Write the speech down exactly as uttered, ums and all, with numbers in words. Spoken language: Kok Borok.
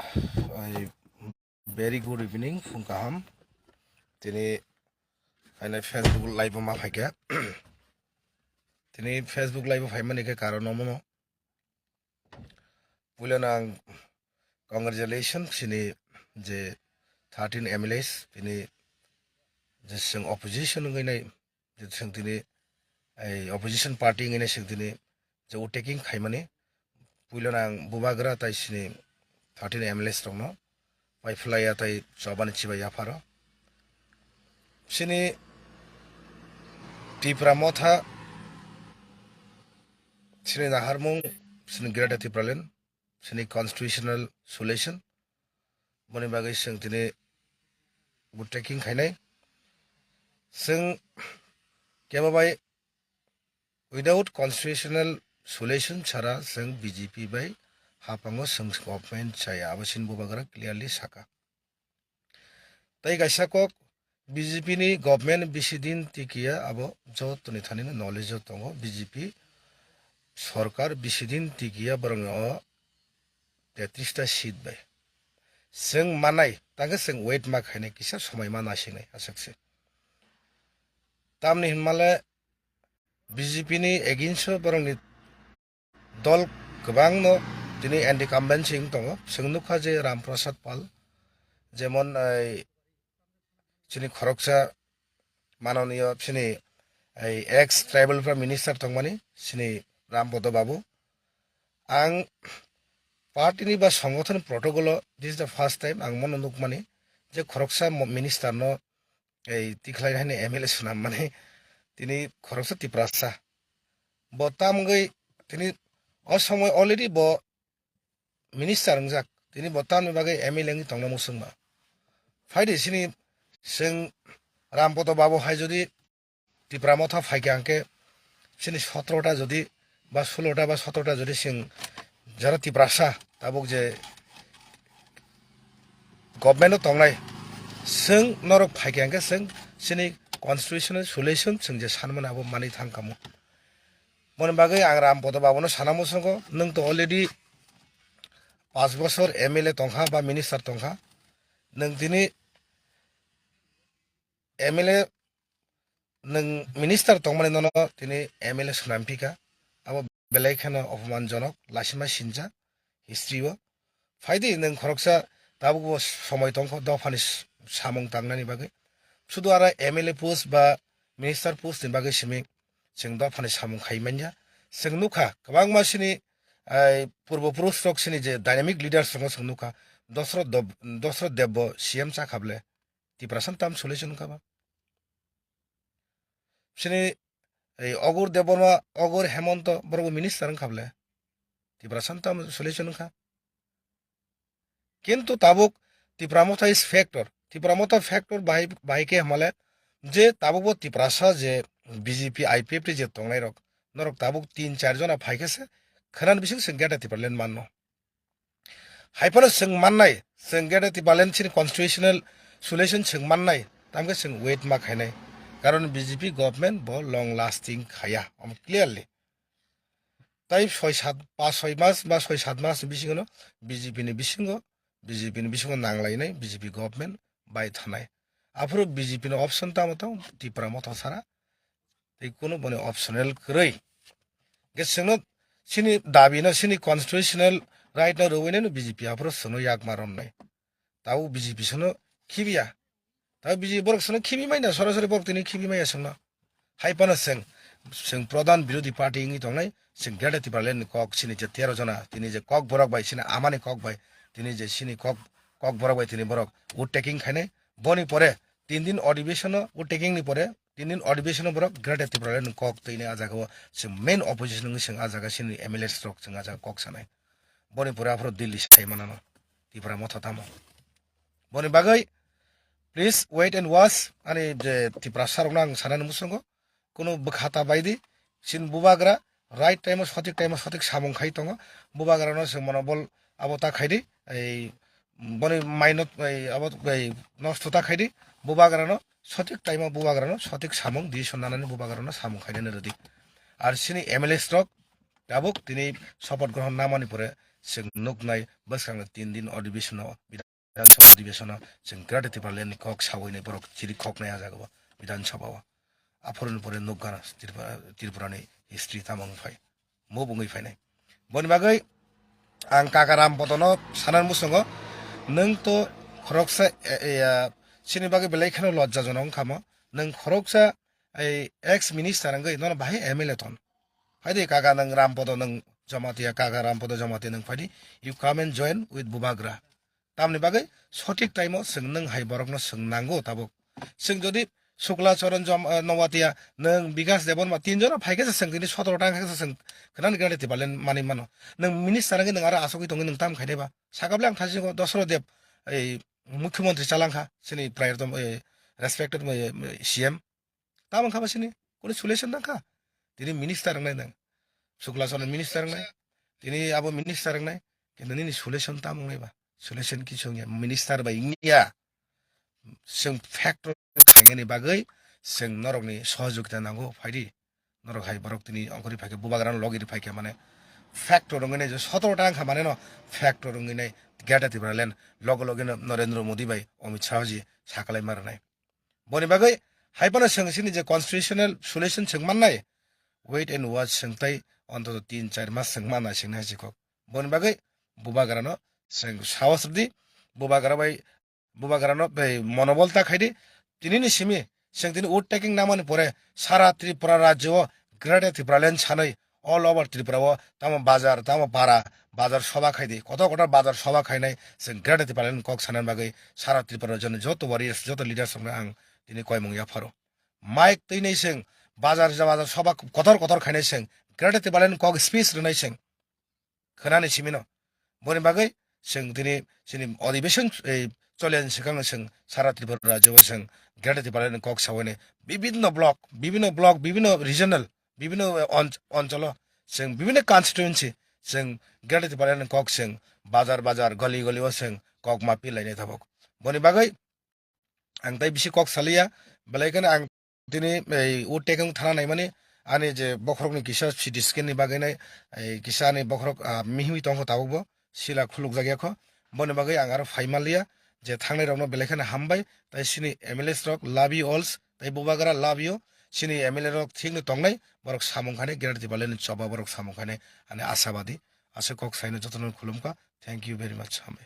Ai, very good evening, phung kaham. Tini aina Facebook live ma phaikha. Tini Facebook live phaimani khe karon omono. Puilano ang congratulations sini je thirteen M L As tini je seng opposition wngwi nai, je seng tini ei opposition party wngwi nai seng tini je o taking khaimani. Puilano ang bubagra tai sini thirteen M L As rokno pai phlaiya tai chobani chibai yapharo. Sini Tipra Motha, sini naharmung, sini Greater Tipraland, sini constitutional solution. Boni bagwi seng tini bo taking khainai. Seng kebo bai without constitutional solution chara seng B J P bai hapango seng government chaya, abo sini bubagra clearly saka. Tai kaisa kok B J P ni government bisi din tikiya abo jotoni thani no knowledge o tongo. B J P sorkar bisi din tikiya borok o tetris ta seat bai. Seng manai, tangke seng wait ma khainai kisa somoi ma nasinai aswk se. Tamni hinmale B J P ni against o borokni dol kwbangno tini anti-incumbency wng tongo. Chwng nukha je Ram Prasad Pal, jemon, ai, chini khoroksa manoniyo chini, ai, ex tribal prime minister tongmani chini Ram Bodo Babu. Ang party ni ba songothon protocol o this is the first time ang mono nukmani je khoroksa mo-, minister no ei tikhlai hani M L A swnam mani tini khoroksa Tiprasa. Bo tamgwi tini o somoi already bo minister wngjak. Tini bo tamni bagwi M L A wngwi tongna muchungma. Phaidi sini seng Rampoto Babu hai jodi Tipra Motha phaikha hwnkhe sini sotro ta jodi ba sulo ta ba sotro ta jodi sing jara Tiprasa tabuk je government o tongnai, seng norok phaikha hwnkhe seng sini constitutional solution seng je sanmani abo manwi thang kamo. Moni bagwi ang Ram Bodo Babuno sana muchungo, nwng to already paanch bosor M L A tongkha ba minister tongkha, nwng tini M L A nwng minister tongmani nono tini M L A swnam phika, abo belai kheno opomanjonok, lasima sinja history o. Phaidi nwng khoroksa tabukbo somoi tongkho dophani s-, samung tangnani bagwi. Sudu aro M L A post ba minister post ni bagwi simi chwng dophani samung khai manya. Chwng nukha kwbangma sini, ai, purbo purush rok sini je dynamic leaders rokno chwng nukha. Dosrot Dob-, Dosrot Debbo C M chakha ble. Tiprasa tam solution wngkha ba. Sini ei Ogur Debbarma, Ogur Hemonto, borok bo minister wngkha ble. Tiprasa tam solution wngkha. Kintu tabuk Tipra Motha is factor. Tipra Motha factor bahai, bahai khe hamale je tabuk bo Tiprasa je B J P I P F T je tongnai rok, norok tabuk tin char jona phai khe se khwnani bising se Greater Tipraland manno. Hai phano chwng mannai, chwng Greater Tipraland chini constitutional solution chwng mannai, tamkhe chwng wait ma khainai. Karon B J P government bo long lasting khaya, omo clearly. Tai soi sat, pas soi mas ba soi sat mas ni bisingo no B J P ni bisingo, B J P ni bisingo nanglainai B J P government bai thanai. Aphuru B J P ni option tamo tong Tipra Motha sara, tei kunu boni optional kwrwi. Hwnkhe chwngno chini dabi no, chini constitutional right no rwui nai no B J P aphuru chwngno yak ma romnai. Tabuk B J P chwngno khibiya. Tabuk B J P borok chwngno khibi manya, sorasori borok tini khibi manya chwngno. Hai phano chwng, chwng pradhan birodhi party wngwi tongnai, chwng Greater Tipraland ni kok chini je tero jona, tini je kok borok bai chini amani kok bai, tini je chini kok, kok borok bai tini borok vote taking khainai. Boni pore tin din odhibeshono, vote taking ni pore tin din odhibeshono borok Greater Tipraland ni kok twi ni ah jaga o chwng main opposition wngwi chwng ah jaga chini M L As rok chwng ah jaga kok sanai. Boni pore aphuru Delhi sai manano Tipra Motha tamo. Boni bagwi please wait and watch, ani je Tiprasa rokno ang sanani muchungo, kunu bwkha ta baidi, chini bubagra right time o, sothik time o sothik samung khai tongo. Bubagrano chwng mano bol abo ta khaidi, ei boni maino, ei abo, ei nosto ta khaidi. Bubagrano sothik time o bubagrano sothik samung decision nanani bubagrano samung khainani rwdi. Ar chini M L As rok tabuk tini support grohon namani pore chwng nuknai bwskangni tin din adhibeshon o, Bidhan Sabha adhibeshon o chwng Greater Tipraland ni kok sawi nai borok chiri khoknai ah jaga o Bidhan Sabha o. Aphuru ni pore nukgana Tripura, Tripura ni history tamo wng phai, move wngwi phainai. Boni bagwi ang kaka Rampodono sanar muchungo, nwng to khoroksa, e, e, a, chini bagwi belai kheno lojjajonok wngkha mo. Nwng khoroksa ei ex minister wngwi nono bahai M L A ton. Phaidi kaka nwng Rampodo nwng Jamatia, kaka Rampodo Jamatia nwng phaidi, you come and join with Bubagra. Tamni bagwi sothik time o chwng nwng hai borokno chwng nango tabuk. Chwng jodi Shukla Charan Jom-, eh, Nowatia, nwng Bikas Debbarma, tinjono phaikhe se chwng tini sotoro tang khe se chwng khwnani Greater Tipraland manwi mano. Nwng minister wngwi nwng aro asogwi tongwi nwng tam khainai ba? Sakable ang thasingo Dosro Deb, ei mukhyamantri chalangkha, chini prior tamo, eh, respected, eh, C M. Tamo wngkha ba sini, kunu solution nangkha. Tini minister wngnai nang. Shukla Charan minister wngnai. Tini abo minister wngnai. Kintu nini solution tamo wngnai ba? Solution kisu wngya. Minister bai wngya. Chwng factor khainani bagwi chwng norokni sohojogita nango, phaidi. Norok hai borok tini ongkhorwi phaikhe, Bubagrano logiri phaikhe mane factor wngwi nai, sotoro ta wngkha mane no factor wngwi nai Greater Tipraland loge loge no Narendra Modi bai Amit Shah ji sakalai ma rwnai. Boni bagwi hai phano chwng chini je constitutional solution chwng mannai, wait and watch chwng tai ontoto tin char mas chwng manna chwng nai chikok. Boni bagwi Bubagrano chwng sahos rwdi, Bubagra bai, Bubagrano bai monobol ta khaidi. Tinini simi chwng tini vote taking namani pore sara Tripura rajyo o Greater Tipraland sanwi all over Tripura o tamo bazar, tamo para, bazar soba khaidi, kotor kotor bazar soba khainai chwng Greater Tipraland kok sanani bagwi sara Tripura rajyoni joto warriors, joto leaders rokno ang tini koimung yapharo. Mic twinai chwng bazar, bazar soba kotor kotor khainai chwng Greater Tipraland kok speech rwnai chwng khwnani simino. Boni bagwi chwng tini chini adhibeshon, ei, choliani swkang chwng sara Tripura rajyo o chwng Greater Tipraland kok sawi nai bibinno block, bibinno block, bibinno regional, bibinno, eh, on-, oncholo chwng bibinno constituency chwng Greater Tipraland kok chwng bazar bazar, goli goli o chwng kok ma pilainai tabuk. Boni bagwi ang tai bisi kok saliya, belai kheno ang tini ei vote taking thana naimani ani je bokhorokni kisa C T scan ni bagwi nai, ei kisa ani bokhorok, ah, mihimwi tongkho tabukbo, sila khulukjak yakho. Boni bagwi ang aro phai manliya, je thangnai rokno belai kheno hambai, tai chini M L As rok love you alls, tai Bubagra love you, chini M L A rok thikno tongnai, borok samung khainai, Greater Tipraland ni choba borok samung khainai, ani ashabadi, aswk kok saino jotono khulumkha, thank you very much, hambai.